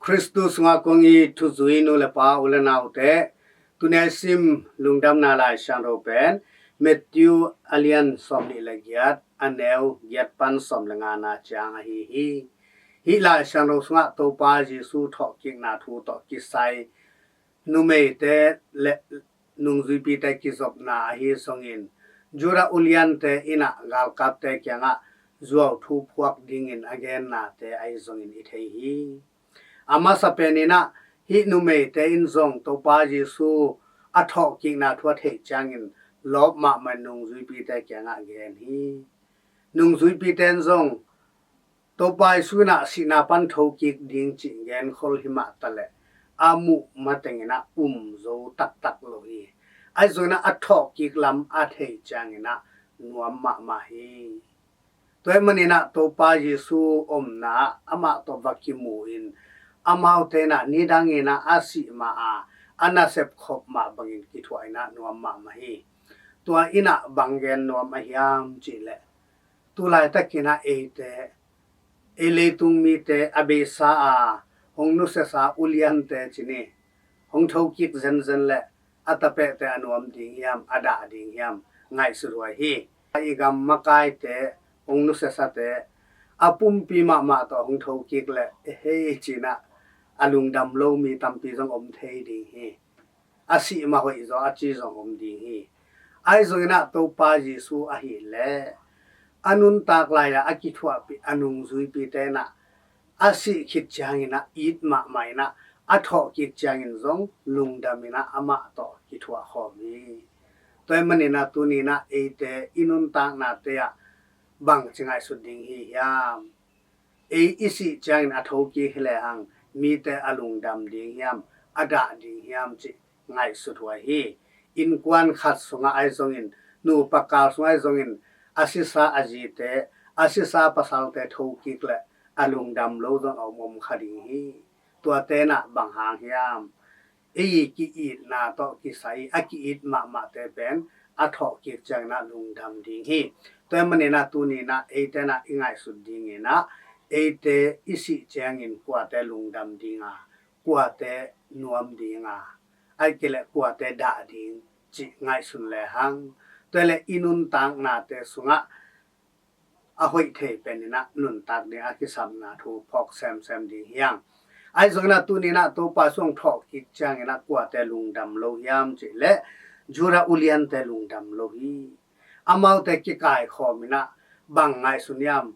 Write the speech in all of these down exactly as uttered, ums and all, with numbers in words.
Khristu sungah kong it thuzui nu le pa, u le naute, tuni a i sim lungdamna Lai Siangtho pen Matthew a lian sawmnih le giat, a neu giat pan sawm le ngana ciang ahi hi. Hih Lai Siangtho sungah Topa Jesu thawhkikna thu tawh kisai numeite le nungzuipite kizopna ahi zongin, Judah uliante in ah galkapte kiangah zuauthu phuak dingin a gennate ahi zongin i thei hi. A masa pen in ah hih numeite in zong Topa Jesu a thawhkikna thu a theih ciangin lawp mahmah in nungzuipite kiangah gen hi. Nungzuipite in zong Topa Jesu in ah sihna pan thokik ding cih genkhol hi mah taleh a muh mateng in ah um zo taktak lo hi. Ahi zongin ah a thawhkik lam a theih ciangin ah nuam mahmah hi. Tua ahih manin ah Topa Jesu omna ah amah tawh va kimu in, amaute in ah nidang in ah a sih mah a, a nasep khop mah bangin kithuah in ah nuam mahmah hi. Tua in ah bang gen nuam a hiam cih leh, tu laitakin ah eite, ei leitung mite a beisa a, hong nusiasa uliante ci ni, hong thokik zenzen leh a tapehte a nuam ding hiam, a dah ding hiam, ngaihsut huai hi. I gam makaite, hong nusiasate, a pumpi mahmah tawh hong thokik leh, hei ci-in ah a lungdam lo mi tampi zong om thei ding hi. A sih mah hoih zaw a ci zong om ding hi. Ahi zongin ah Topa Jesu ahih leh a nuntak lai-a a kithuahpih a nungzuipite in ah a sih khit ciangin ah it mahmah in ah, a thawhkik ciangin zong lungdam in ah amah tawh kithuah khawm hi. Tua ahih manin ah tuni in ah eite i nuntaknate ah bangci ngaihsut ding hi hiam? Ei i sih ciangin a thokik hi lehang mite a lungdam ding hiam, a dah ding hiam cih ngaihsut huai hi. Innkuan khat sungah ahi zongin, nupa kal sungah ahi zongin, a sisa a zite, a sisa pasalte thokik leh a lungdam lo zong a om om kha ding hi. Tuate in ah bang hang hiam? Ei ki-itna tawh kisai a ki-it mahmahte pen a thawhkik ciangin ah lungdam ding hi. Tua ahih manin ah tuni in ah eite in ah i ngaihsut dingin ah, eite i sih ciangin kuate lungdam ding a, kuate nuam ding a, ahih kei leh kuate dah ding cih ngaihsun lehang, tua leh i nuntaknate sungah a hoih thei pen in ah nuntak ding a kisapna thu phawk semsem ding hi hang. Ahi zongin ah tuni in ah Topa Jesu hong thawhkik ciangin ah kuate lungdam lo hiam cih leh, Judah uliante lungdam lo hi. Amaute kikaikhawm in ah bang ngaihsun hiam?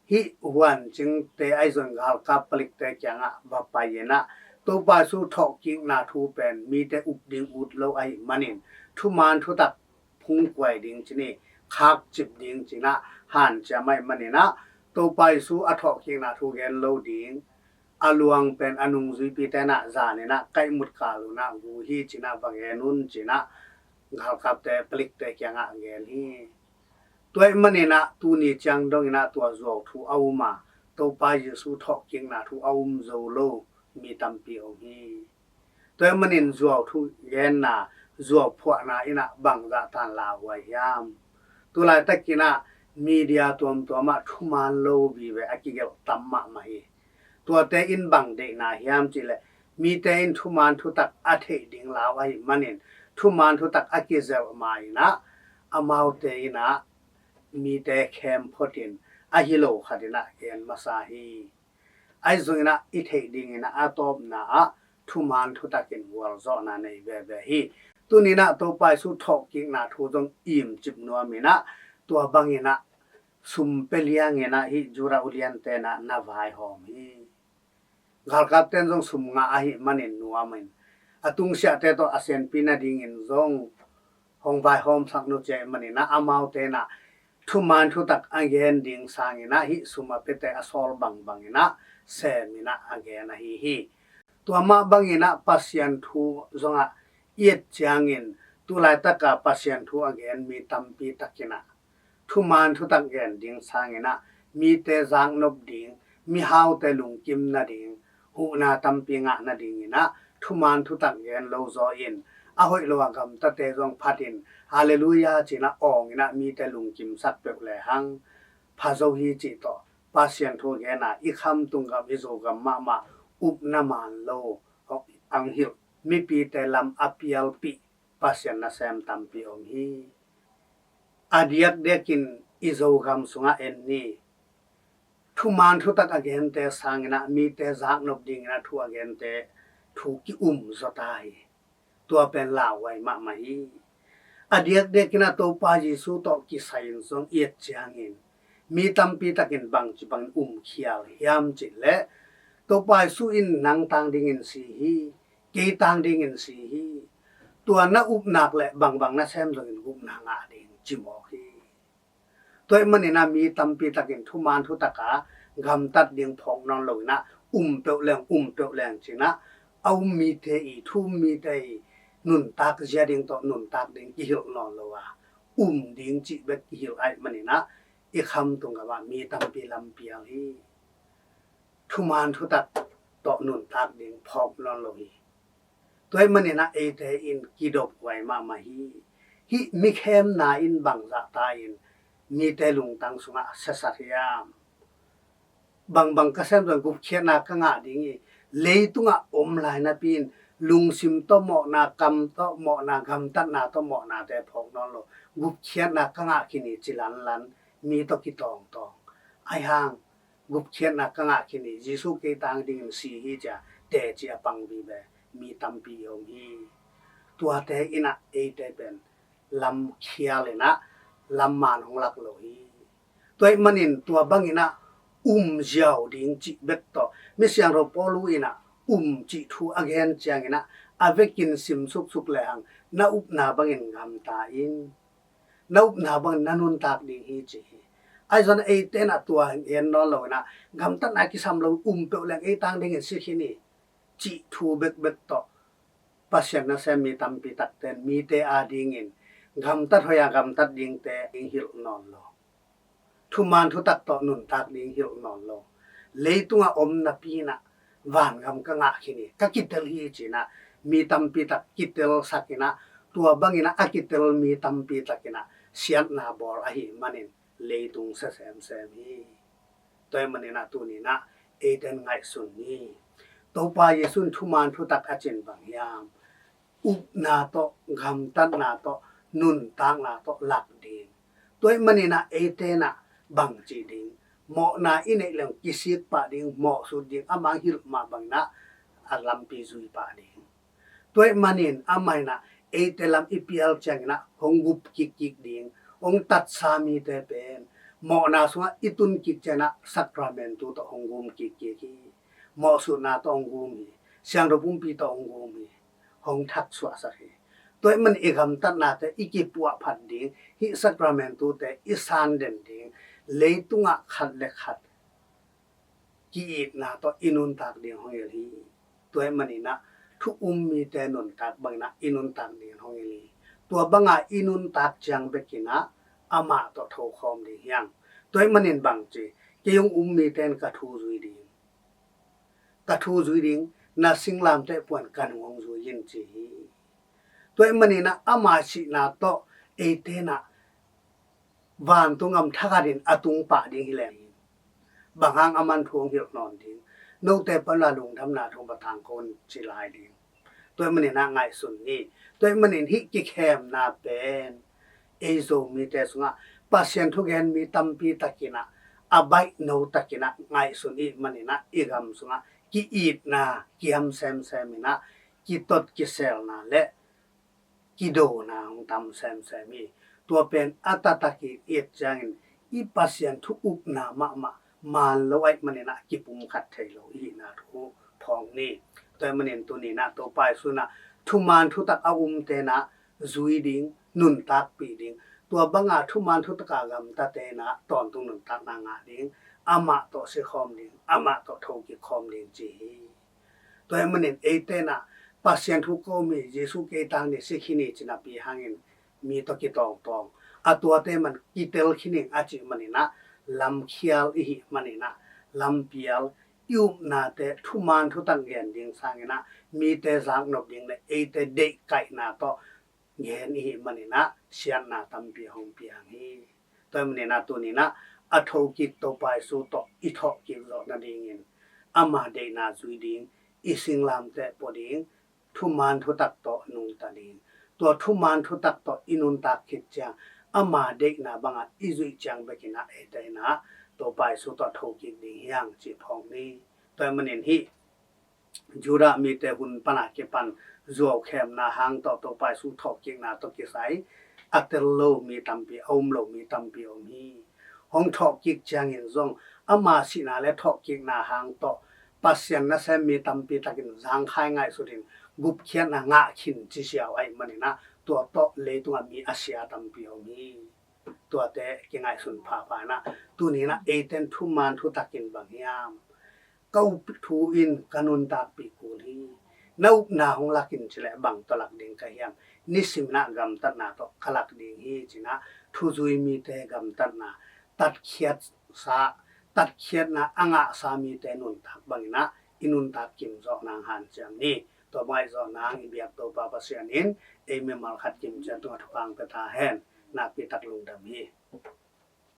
Hih huancingte ahi zongin galkap palikte kiangah va pai in ah, Topa Jesu thawhkikna thu pen mite up ding ut lo ahih manin, thuman thutak phungkuai ding ci ni, khakcip ding ci-in ah hanciam ahih manin ah, Topa Jesu a thawhkikna thu gen lo ding, a luang pen a nungzuipite in ah zan in ah kaihmut kal un ah gu hi ci-in ah va gen un ci-in ah galkapte, palikte kiangah gen hi. Tua ahih manin ah tuni ciang dongin ah tua zuauthu a um a, Topa Jesu thawhkikna thu a um zo lo mi tampi om hi. Tua ahih manin zuauthu genna, zuauphuahna in ah bangzah tan lauhuai hiam? Tu laitakin ah media tuamtuam ah thuman lo vive a kigelh tam mahmah hi. Tuate in bang deihna hiam cih leh, mite in thuman thutak a theih ding lau ahih manin, thuman thutak a kizelh ma in ah, amaute in ah mite khem phot in, a hi lo khat in ah gen masa hi. Ahi zongin ah i theih dingin ah a tawpna ah thuman thutak in gualzawhna nei veve hi. Tuni in ah Topa Jesu thawhkikna thu zong imcip nuam in ah, tua bangin ah sum pia liangin ah hih Judah uliante in ah na vaihawm hi. Galkapte in zong sum ngah ahih manin nuam in, a tungsiahte tawh a senpi nadingin zong hong vaihawmsak nusia ahih manin ah, amaute in ah thuman thutak a gen ding sangin ah hih sum a piate a sawl bangbang in ah sem in ah a gen ahi hi. Tua mah bangin ah Pasian thu zongah i et ciangin, tu laitaka Pasian thu a gen mi tampi tak in ah thuman thutak gen ding sangin ah, mite zaknop ding, mihaute lungkim nading, huhna tampi ngah nadingin ah thuman thutak gen lo zaw in, a hoih lo a gamtate zong phat in, Halleluiah ci-in ah awng in ah mite lungkimsak peuh lehang pha zo hi cih tawh, Pasian thu gen a i khamtung gam, i Zogam mahmah upna man lo hong hilh mipite lam a pialpih Pasian nasem tampi om hi. A diakdiakin i Zogam sungah en ni. Thuman thutak a gente sangin ah mite zaknop dingin ah thu a gente thu ki-um zaw ta hi. Tua pen lauhuai mahmah hi. A diakdiakin ah Topa Jesu tawh kisai-in zong i et ciangin mi tampi takin bangci bangin umkhial hiam cih leh Topa Jesu in nang tang dingin si hi, kei tang dingin si hi. Tua na upna leh bangbang nasem zongin gupna ngah ding ci mawk hi. Tua ahih manin ah mi tampi takin thuman thutak a gamtat ding phawk nawn loin ah um peuh leng um peuh leng ci-in ah a um mite i, thu um mite i nuntak zia ding tawh nuntak ding kihilh nawn lo a, um ding cih bek kihilh ahih manin ah i khamtung gamah mi tampi lam pial hi. Thuman thutak tawh nuntak ding phawk nawn lo hi. Tua ahih manin ah eite in kidophuai mahmah hi. Hih mikhemna in bangzah ta in mite lungtang sungah siasak hiam? Bangbang ka sem zong gupkhiatna ka ngah ding hi. Leitungah om lai napi in lungsim tawh mawhna, kam tawh mawhna, gamtatna tawh mawhnate phawk nawn lo, gupkhiatna ka ngah khin hi ci lanlan mi tawh kitawngtawng. Ahi hang gupkhiatna ka ngah khin hi, Jesu kei tang dingin si hi ci-a teci a pang vive mi tampi om hi. Tuate in ah eite pen lam khial in ah lam man hong lak lo hi. Tua ahih manin tua bangin ah um ziau ding cih bek tawh Misiangtho Paulu in ah um cih thu a gen ciangin ah a vekin sim suksuk lehang na upna bangin gamta in, na upna bangin na nuntak ding hi ci hi. Ahi zongin eite in ah tua gen nawn loin ah gamtatna kisam lo, um peuh leng ei tang dingin si khin hi cih thu bekbek tawh Pasian nasem mi tampi takte in mite adingin gamtat hoih a gamtat dingte ding hilh nawn lo, thuman thutak tawh nuntak ding hilh nawn lo, leitungah om napi in ah vangam ka ngah khin hi, ka kitel hi ci-in ah mi tampi tak kitelsak in ah tua bangin ah a kitel mi tampi tak in ah siatna bawl ahih manin leitung sia semsem hi. Tua ahih manin ah tuni in ah eite in ngaihsun ni. Topa Jesu in thuman thutak a cih bang hiam? Upna tawh, gamtatna tawh, nuntakna tawh lak ding. Tua ahih manin ah eite in ah bangci ding? Mawhna i neih leng kisik pah ding, mawhsut ding, amah hilh mah bangin ah a lampi zui pah ding. Tua ahih manin amah in ah eite lam i pial ciangin ah hong gup kikkik ding. Hong tatsa mite pen mawhna sungah i tun kik ciangin ah sakramentu tawh hong gum kikkik hi. Mawhsutna tawh hong gum hi. Siangtho pumpi tawh hong gum hi. Hong thaksuahsak hi. Tua ahih manin i gamtatnate i kipuahphat ding, hih sakramentute i san den ding, leitungah khat le khat ki-itna tawh i nuntak ding hong hilh hi. Tua ahih manin ah thu um mite nuntak bangin ah i nuntak ding hong hilh hi. Tua banga i nuntak ciang bekin ah amah tawh thokhawm ding hi hang. Tua ahih manin bangci, kei hong um mite in ka thu zui ding, ka thu zui ding, na singlamteh puan ka nung hong zui in ci hi. Tua ahih manin ah ama sihna tawh eite in ah vantung gam thakhat in a tung pah ding hi leng, bang hang aman thu hong hilh nawn ding? Note pan la lungdamna thu va tangko un ci lai ding. Tua ahih manin ah ngaihsun ni. Tua ahih manin hih kikhemna pen ei Zomite sungah Pasian thugen mi tampi takin ah a baihno takin ah ngaihsun i hih manin ah i gam sungah ki-itna kiam semsem in ah kitot kiselna le kidona hong tam semsem hi. Tua pen a taktak i et ciangin i Pasian thu upna mahmah man lo ahih manin ah kipumkhat thei lo i hihna thu phawk ni. Tua ahih manin tuni in ah Topa Jesu in ah thuman thutak a umte in ah zui ding, nuntakpih ding. Tua banga thuman thutak a gamtate in ah tawntung nuntakna ngah ding, amah tawh sikhawm ding, amah tawh thokik khawm ding ci hi. Tua ahih manin eite in ah Pasian thu ko mi, Jesu kei tang dingin si khin hi ci napi hangin mi tawh kitawngtawng a, tuate man kitel khin ing a cih manin ah lamkhial i hih manin ah lampial, i upnate thuman thutak gen ding sangin ah mite zaknop ding le eite deihkaihna tawh gen i hih manin ah siatna tampi hong piang hi. Tua ahih manin ah tuni in ah a thokik Topa Jesu tawh i thawhkik zawh nadingin ama deihna zui ding, i singlamteh pua ding, thuman thutak tawh nungta ding. Tua thuman thutak tawh i nuntak khit ciang ama deihna bangah i zuih ciang bekinah eite inah Topa Jesu tawh thokik ding hiang cih phawk ni. Tua ahih manin hih Judah mite hun pana kipan zuaukhemna hang tawh Topa Jesu thawhkikna tawh kisai a tel lo mi tampi, a um lo mi tampi a um hi. Hong thawhkik ciangin zong ama sihna le thawhkikna hang tawh Pasian nasem mi tampi takin zangkhai ngaihsutin gupkhiatna ngah khin cisiau ahih maninah tua tawh leitungah mi a sia tampi a um hi. Tuate kingaihsun phapha inah tuninah eiten thuman thutakin bang hiam? Ka up thu in ka nuntakpih kul hi. Na upna hong lakin cileh bang tawh lak ding ka hiam? Nisiminah gamtatna tawh ka lak ding hi cinah thuzui mite gamtatna, tatkhiatsa, tatkhiatna a ngahsa mite nuntak banginah i nuntak kim zawh nang hanciam ni. Tua bang aih zawh nang i biak Topa Pasian in ei mimal khat kim ciat tungah thupha pia ta hen. Nakpi tak lungdam hi.